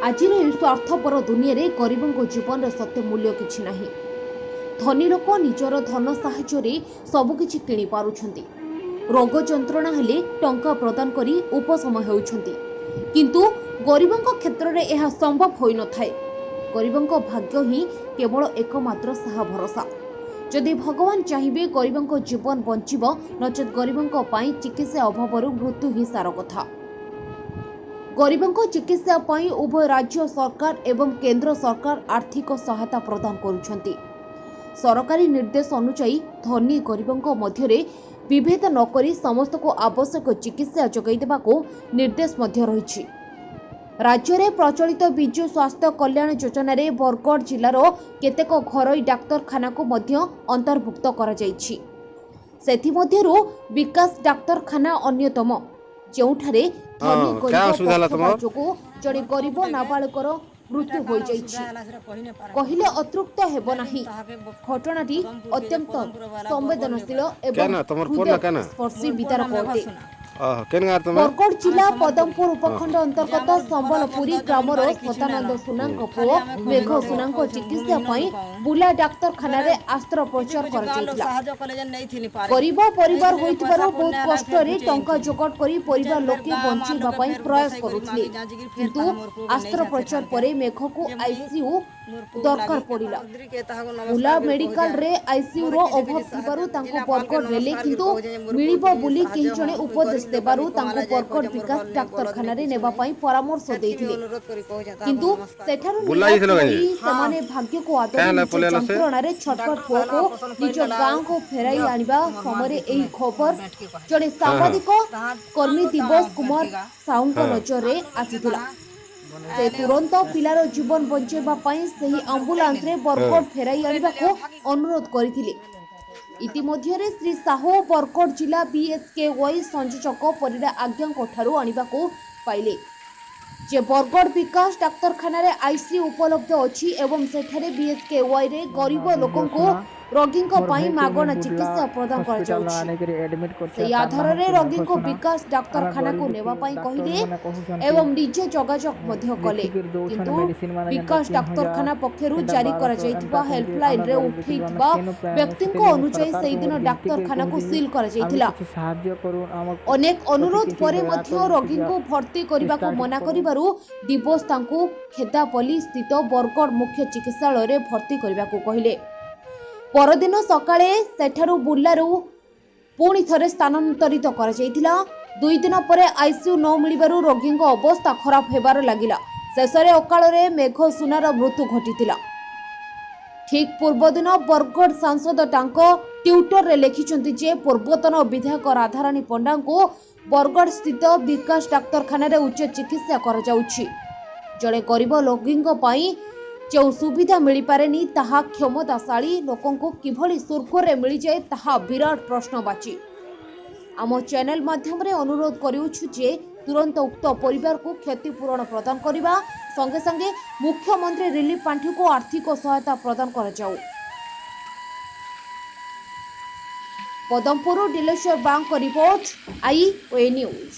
ଆଜିର ଏହି ସ୍ୱାର୍ଥପର ଦୁନିଆରେ ଗରିବଙ୍କ ଜୀବନର ସତ୍ୟ ମୂଲ୍ୟ କିଛି ନାହିଁ। ଧନୀ ଲୋକ ନିଜର ଧନ ସାହାଯ୍ୟରେ ସବୁକିଛି କିଣି ପାରୁଛନ୍ତି। ରୋଗ ଯନ୍ତ୍ରଣା ହେଲେ ଟଙ୍କା ପ୍ରଦାନ କରି ଉପଶମ ହେଉଛନ୍ତି, କିନ୍ତୁ ଗରିବଙ୍କ କ୍ଷେତ୍ରରେ ଏହା ସମ୍ଭବ ହୋଇନଥାଏ। ଗରିବଙ୍କ ଭାଗ୍ୟ ହିଁ କେବଳ ଏକମାତ୍ର ସାହା ଭରସା। ଯଦି ଭଗବାନ ଚାହିଁବେ ଗରିବଙ୍କ ଜୀବନ ବଞ୍ଚିବ, ନଚେତ୍ ଗରିବଙ୍କ ପାଇଁ ଚିକିତ୍ସା ଅଭାବରୁ ମୃତ୍ୟୁ ହିଁ ସାର କଥା। ଗରିବଙ୍କ ଚିକିତ୍ସା ପାଇଁ ଉଭୟ ରାଜ୍ୟ ସରକାର ଏବଂ କେନ୍ଦ୍ର ସରକାର ଆର୍ଥିକ ସହାୟତା ପ୍ରଦାନ କରୁଛନ୍ତି। ସରକାରୀ ନିର୍ଦ୍ଦେଶ ଅନୁଯାୟୀ ଧନୀ ଗରିବଙ୍କ ମଧ୍ୟରେ ବିଭେଦ ନକରି ସମସ୍ତଙ୍କୁ ଆବଶ୍ୟକ ଚିକିତ୍ସା ଯୋଗାଇ ଦେବାକୁ ନିର୍ଦ୍ଦେଶ ମଧ୍ୟ ରହିଛି। ରାଜ୍ୟରେ ପ୍ରଚଳିତ ବିଜୁ ସ୍ୱାସ୍ଥ୍ୟ କଲ୍ୟାଣ ଯୋଜନାରେ ବରଗଡ଼ ଜିଲ୍ଲାର କେତେକ ଘରୋଇ ଡାକ୍ତରଖାନାକୁ ମଧ୍ୟ ଅନ୍ତର୍ଭୁକ୍ତ କରାଯାଇଛି। ସେଥିମଧ୍ୟରୁ ବିକାଶ ଡାକ୍ତରଖାନା ଅନ୍ୟତମ, ଯେଉଁଠାରେ ଧନୀ ହଁ, କାଁ ଗରିବ ଅସୁବିଧା ହେଲା ପକ୍ଷପାତ ତମର? ଯୋଗୁଁ ଜଣେ ଗରିବ ନାବାଳକର ମୃତ୍ୟୁ ହୋଇଯାଇଛି କହିଲେ ଅତୃପ୍ତ ହେବ ନାହିଁ। ଘଟଣାଟି ଅତ୍ୟନ୍ତ ସମ୍ବେଦନଶୀଳ ଏବଂ କେନା ତମର ପୁଅର ନାଁ କେନା? ହୃଦୟସ୍ପର୍ଶୀ ବିଦାରକ ଅଟେ। ଓହୋ, କେନ୍ ଗାଁରେ ତମେ? ବରଗଡ଼ ଜିଲ୍ଲା ପଦମପୁର ଉପଖଣ୍ଡ ଅନ୍ତର୍ଗତ ସମ୍ବଲପୁରୀ ଗ୍ରାମର ସଦାନନ୍ଦ ସୁନାଙ୍କ ପୁଅ ମେଘ ସୁନାଙ୍କ ଚିକିତ୍ସା ପାଇଁ ବୁଲା ଡାକ୍ତରଖାନାରେ ଅସ୍ତ୍ରୋପଚାର କରାଯାଇଥିଲା। ଗରିବ ପରିବାର ହୋଇଥିବାରୁ ବହୁତ କଷ୍ଟରେ ଟଙ୍କା ଯୋଗାଡ଼ କରି ପରିବାର ଲୋକେ ବଞ୍ଚାଇବା ପାଇଁ ପ୍ରୟାସ କରୁଥିଲେ, କିନ୍ତୁ ଅସ୍ତ୍ରୋପଚାର ପରେ ମେଘକୁ ଆଇସିୟୁ ଦରକାର ପଡ଼ିଲା। ବୁଲା ମେଡିକାଲରେ ଆଇସିୟୁର ଅଭାବ ଥିବାରୁ ତାଙ୍କୁ ବରଗଡ଼ ନେଲେ, କିନ୍ତୁ ମିଳିବ ବୋଲି କେହି ଜଣେ ଉପଦେଶ ଦେବାରୁ ତାଙ୍କୁ ବରଗଡ଼ ବିକାଶ ଡାକ୍ତରଖାନାରେ ନେବା ପାଇଁ ପରାମର୍ଶ ଦେଇଥିଲେ। କିନ୍ତୁ ସେଠାରୁ ବୁଲା ନିରାଶ ଯାଇଥିଲ କାଇଁ? ହୋଇ ସେମାନେ ଭାଗ୍ୟକୁ ଆଦରି କାଁ ହେଲା ନିଜ ପଲେଇଆଇଲ ସେ? ଯନ୍ତ୍ରଣାରେ ଛଟପଟ ପୁଅକୁ ନିଜ ଗାଁକୁ ଫେରାଇ ଆଣିବା ସମୟରେ ଏହି ଖବର ଜଣେ ସାମ୍ବାଦିକ କର୍ମୀ ଦିବସ କୁମାର ସାହୁଙ୍କ ନଜରରେ ଆସିଥିଲା। ସେ ତୁରନ୍ତ ପିଲାର ଜୀବନ ବଞ୍ଚାଇବା ପାଇଁ ସେହି ଆମ୍ବୁଲାନ୍ସରେ ବରଗଡ଼ ଫେରାଇ ଆଣିବାକୁ ଅନୁରୋଧ କରିଥିଲେ। ଇତିମଧ୍ୟରେ ଶ୍ରୀ ସାହୁ ବରଗଡ଼ ଜିଲ୍ଲା ବିଏସ୍କେୱାଇ ସଂଯୋଜକ ପରିଡ଼ା ଆଜ୍ଞାଙ୍କ ଠାରୁ ଆଣିବାକୁ ପାଇଲେ ଯେ ବରଗଡ଼ ବିକାଶ ଡାକ୍ତରଖାନାରେ ଆଇସିୟୁ ଉପଲବ୍ଧ ଅଛି ଏବଂ ସେଠାରେ ବିଏସ୍କେୱାଇରେ ଗରିବ ଲୋକଙ୍କୁ ରୋଗୀଙ୍କ ପାଇଁ ମାଗଣା ଚିକିତ୍ସା ପ୍ରଦାନ କରାଯାଉଛି। ସେହି ଆଧାରରେ ରୋଗୀଙ୍କୁ ବିକାଶ ଡାକ୍ତରଖାନାକୁ ନେବା ପାଇଁ କହିଲେ ଏବଂ ନିଜେ ଯୋଗାଯୋଗ ମଧ୍ୟ କଲେ। କିନ୍ତୁ ବିକାଶ ଡାକ୍ତରଖାନା ପକ୍ଷରୁ ଜାରି କରାଯାଇଥିବା ହେଲ୍ପଲାଇନରେ ଉଠେଇଥିବା ବ୍ୟକ୍ତିଙ୍କ ଅନୁଯାୟୀ ସେହିଦିନ ଡାକ୍ତରଖାନାକୁ ସିଲ୍ କରାଯାଇଥିଲା। ଅନେକ ଅନୁରୋଧ ପରେ ମଧ୍ୟ ରୋଗୀଙ୍କୁ ଭର୍ତ୍ତି କରିବାକୁ ମନା କରିବାରୁ ଦିବସ ତାଙ୍କୁ ଖେଦାପଲ୍ଲୀ ସ୍ଥିତ ବରଗଡ଼ ମୁଖ୍ୟ ଚିକିତ୍ସାଳୟରେ ଭର୍ତ୍ତି କରିବାକୁ କହିଲେ। ପରଦିନ ସକାଳେ ସେଠାରୁ ବୁର୍ଲାରୁ ପୁଣି ଥରେ ସ୍ଥାନାନ୍ତରିତ କରାଯାଇଥିଲା। 2 ଦିନ ପରେ ଆଇସିୟୁ ନ ମିଳିବାରୁ ରୋଗୀଙ୍କ ଅବସ୍ଥା ଖରାପ ହେବାର ଲାଗିଲା। ଶେଷରେ ଅକାଳରେ ମେଘ ସୁନାର ମୃତ୍ୟୁ ଘଟିଥିଲା। ଠିକ୍ ପୂର୍ବଦିନ ବରଗଡ଼ ସାଂସଦ ତାଙ୍କ ଟ୍ୱିଟରରେ ଲେଖିଛନ୍ତି ଯେ ପୂର୍ବତନ ବିଧାୟକ ରାଧାରାଣୀ ପଣ୍ଡାଙ୍କୁ ବରଗଡ଼ ସ୍ଥିତ ବିକାଶ ଡାକ୍ତରଖାନାରେ ଉଚ୍ଚ ଚିକିତ୍ସା କରାଯାଉଛି। ଜଣେ ଗରିବ ରୋଗୀଙ୍କ ପାଇଁ ଯେଉଁ ସୁବିଧା ମିଳିପାରେନି, ତାହା କ୍ଷମତାଶାଳୀ ଲୋକଙ୍କୁ କିଭଳି ସୁରୁଖୁରୁରେ ମିଳିଯାଏ, ତାହା ବିରାଟ ପ୍ରଶ୍ନବାଚୀ। ଆମ ଚ୍ୟାନେଲ ମାଧ୍ୟମରେ ଅନୁରୋଧ କରୁଅଛୁ ଯେ ତୁରନ୍ତ ଉକ୍ତ ପରିବାରକୁ କ୍ଷତିପୂରଣ ପ୍ରଦାନ କରିବା ସଙ୍ଗେ ସଙ୍ଗେ ମୁଖ୍ୟମନ୍ତ୍ରୀ ରିଲିଫ ପାଣ୍ଠିକୁ ଆର୍ଥିକ ସହାୟତା ପ୍ରଦାନ କରାଯାଉ। ପଦମପୁରରୁ ଡିଲେଶ୍ୱର ବାଗଙ୍କ ରିପୋର୍ଟ, I O news.